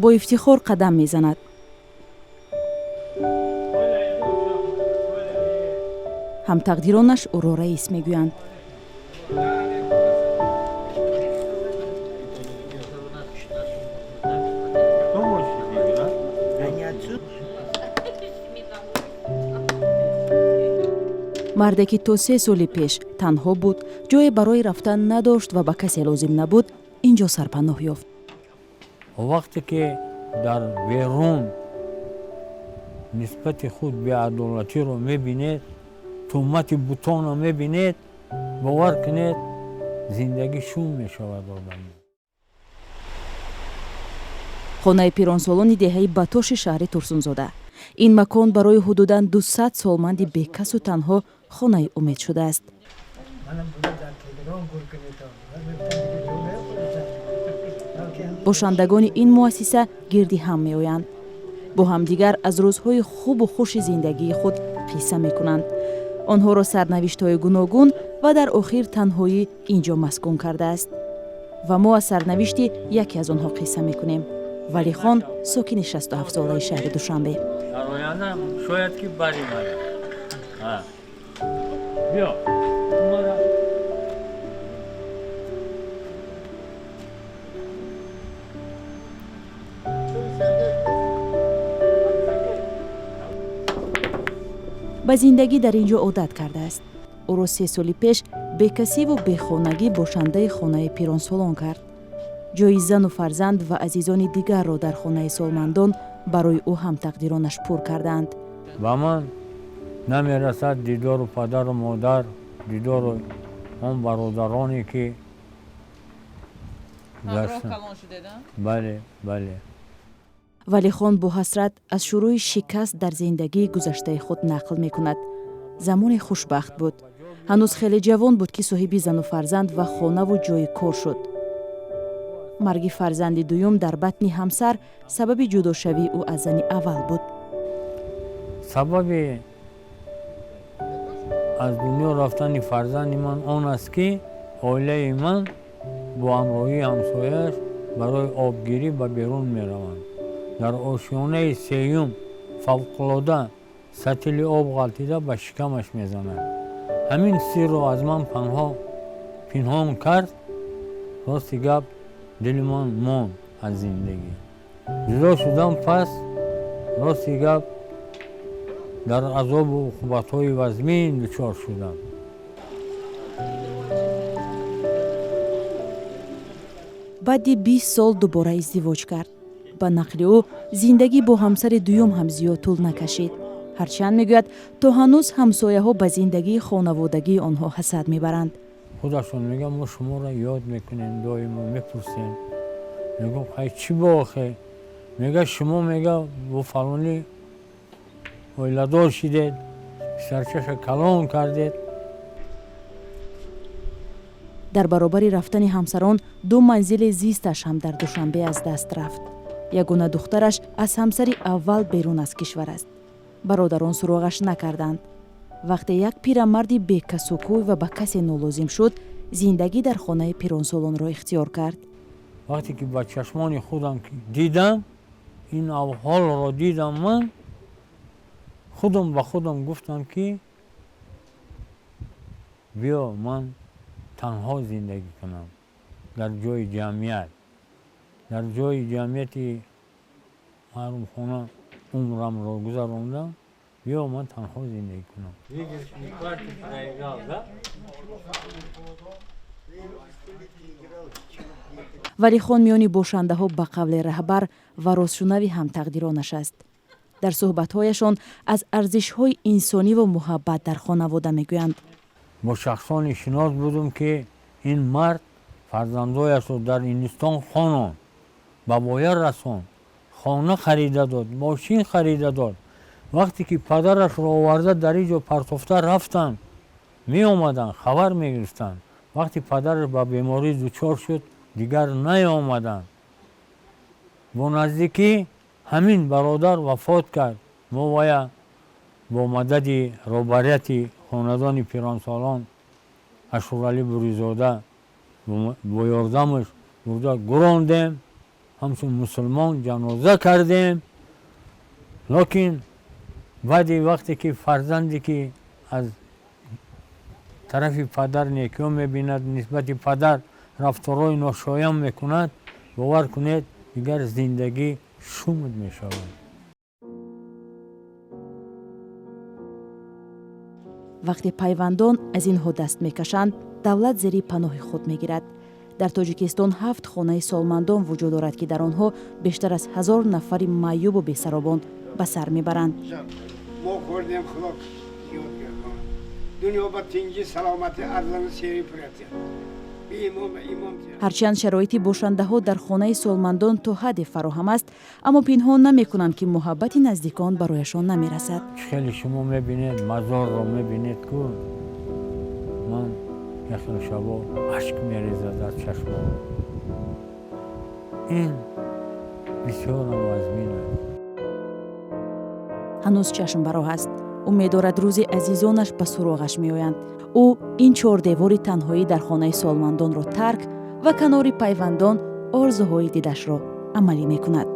Бо ифтихор қадам мезанад. Ҳамтақдиронаш ӯро раис мегӯянд. Марде, ки то 3 соли пеш танҳо буд, ҷое барои рафтан надошт ва ба касе лозим набуд, ин ҷо сарпаноҳ ёфт. Вақте ки дар берун нисбати худ беадолатиро мебинед, тӯҳмати бутонро мебинед, бовар кунед, зиндагӣ шум мешавад одам. Хонаи пиронсолони деҳаи Батоши шаҳри Турсунзода. Ин макон барои ҳудудан 200 солманди бекасу танҳо хонаи умед шудааст. Бошандагони ин муассиса гирди ҳам меоянд, бо ҳамдигар аз рӯзҳои хубу хуши зиндагии худ қисса мекунанд. Онҳоро сарнавиштҳои гуногун ва дар охир танҳоӣ ин ҷо маскун кардааст ва мо аз сарнавишти яке аз онҳо қисса мекунем. Валихон, сокини 67-солаи шаҳри Душанбе. Дар оянда шояд ки бари мара биё мара. Ба зиндагӣ дар ин ҷо одат кардааст. Ӯро 3 соли пеш бекасиву бехонагӣ бошандаи хонаи пиронсолон кард. Ҷои зану фарзанд ва азизони дигарро дар хонаи солмандон барои ӯ ҳамтақдиронаш пур кардаанд. Ба ман намерасад дидору падару модар, дидору он бародароне, ки бале, бале. Валихон бо ҳасрат аз шурӯи шикаст дар зиндагии гузаштаи худ нақл мекунад. Замоне хушбахт буд. Ҳанӯз хеле ҷавон буд, ки соҳиби зану фарзанд ва хонаву ҷои кор шуд. Марги фарзанди дуюм дар батни ҳамсар сабаби ҷудошавии ӯ аз зани аввал буд. Сабаби аз дунё рафтани фарзанди ман он аст, ки оилаи ман бо ҳамроҳии ҳамсояаш барои обгирӣ ба берун мераванд. Дар ошёнаи сеюм фавқулода сатили об ғалтида ба шикамаш мезанад. Ҳамин сирро аз ман пинҳон кард. Рости гап, дили ман монд. Аз зиндагӣ ҷудо шудам пас, рости гап, дар азобу уқубатҳои вазмин дучор шудам. Баъди 20 сол дубора издивоҷ кард. Ба нақли ӯ, зиндагӣ бо ҳамсари дуюм ҳам зиёд тӯл накашид. Ҳарчанд мегӯяд, то ҳанӯз ҳамсояҳо ба зиндагии хонаводагии онҳо ҳасад мебаранд. Худашон мегӯянд: «Мо шуморо ёд мекунем, доимо мепурсем». Мегӯм: «Хай, чӣ бо охе?» Мега: «Шумо, мега, бо фалонӣ оиладор шидед, писарчаша калон кардед». Дар баробари рафтани ҳамсарон ду манзили зисташ ҳам дар Душанбе аз даст рафт. Ягона духтараш аз ҳамсари аввал берун аз кишвар аст. Бародарон суроғаш накарданд. Вақте як пирамарди бекасукӯй ва ба касе нолозим шуд, зиндагӣ дар хонаи пиронсолонро ихтиёр кард. Вақте ки ба чашмони худам дидам, ин авҳолро дидам, ман худам ба худам гуфтам, ки биё, ман танҳо зиндагӣ кунам дар ҷои ҷамъият, дар ҷои ҷамъияти маҳрумхона умрамро гузарондам, биё, ман танҳо зиндагӣ кунам. Валихон миёни бошандаҳо ба қавле раҳбар ва ростшунави ҳамтақдиронаш аст. Дар суҳбатҳояшон аз арзишҳои инсонӣ ва муҳаббат дар хонавода мегӯянд. Бо шахсоне шинос будум, ки ин мард фарзандояшро дар Ҳиндустон хононд, ба воя расон, хона харида дод, мошин харида дод. Вақте ки падарашро оварда дар ин ҷо партофта рафтанд, меомаданд, хабар мегирифтанд. Вақте падараш ба беморӣ дучор шуд, дигар наёмаданд. Бо наздикӣ ҳамин бародар вафот кард. Мо вая бо мадади роҳбарияти хонадони пиронсолон Ашуралӣ Буризода, бо ёрдамаш бурда гурондем. Ҳамчун мусулмон ҷаноза кардем. Лекин баъди вақте ки фарзанде ки аз тарафи падар некиҳо мебинад, нисбати падар рафторҳои ношоям мекунад, бовар кунед, дигар зиндагӣ шумд мешавад. Вақте пайвандон аз инҳо даст мекашанд, давлат зери паноҳи худ мегирад. Дар Тоҷикистон ҳафт хонаи солмандон вуҷуд дорад, ки дар онҳо бештар аз 1000 нафари маъюбу бесаробон ба сар мебаранд. Мо хӯрдем, Худо ёд гардон. Дунё ба тинҷи, саломатӣ, арзану сери пурати. Ҳарчанд шароити бошандаҳо дар хонаи солмандон то ҳадде фароҳам аст, аммо пинҳон намекунанд, ки муҳаббати наздикон барояшон намерасад. Хеле шумо мебинед, мазорро мебинед ку, ман яхел шабо ашк мерезад аз чашмам. Ин бисёрам вазмин аст. Ҳанӯз чашм ба роҳ аст. Умед дорад, рӯзи азизонаш ба суроғаш меоянд. Ӯ ин чордевори танҳоӣ дар хонаи солмандонро тарк ва канори пайвандон орзуҳои дидашро амалӣ мекунад.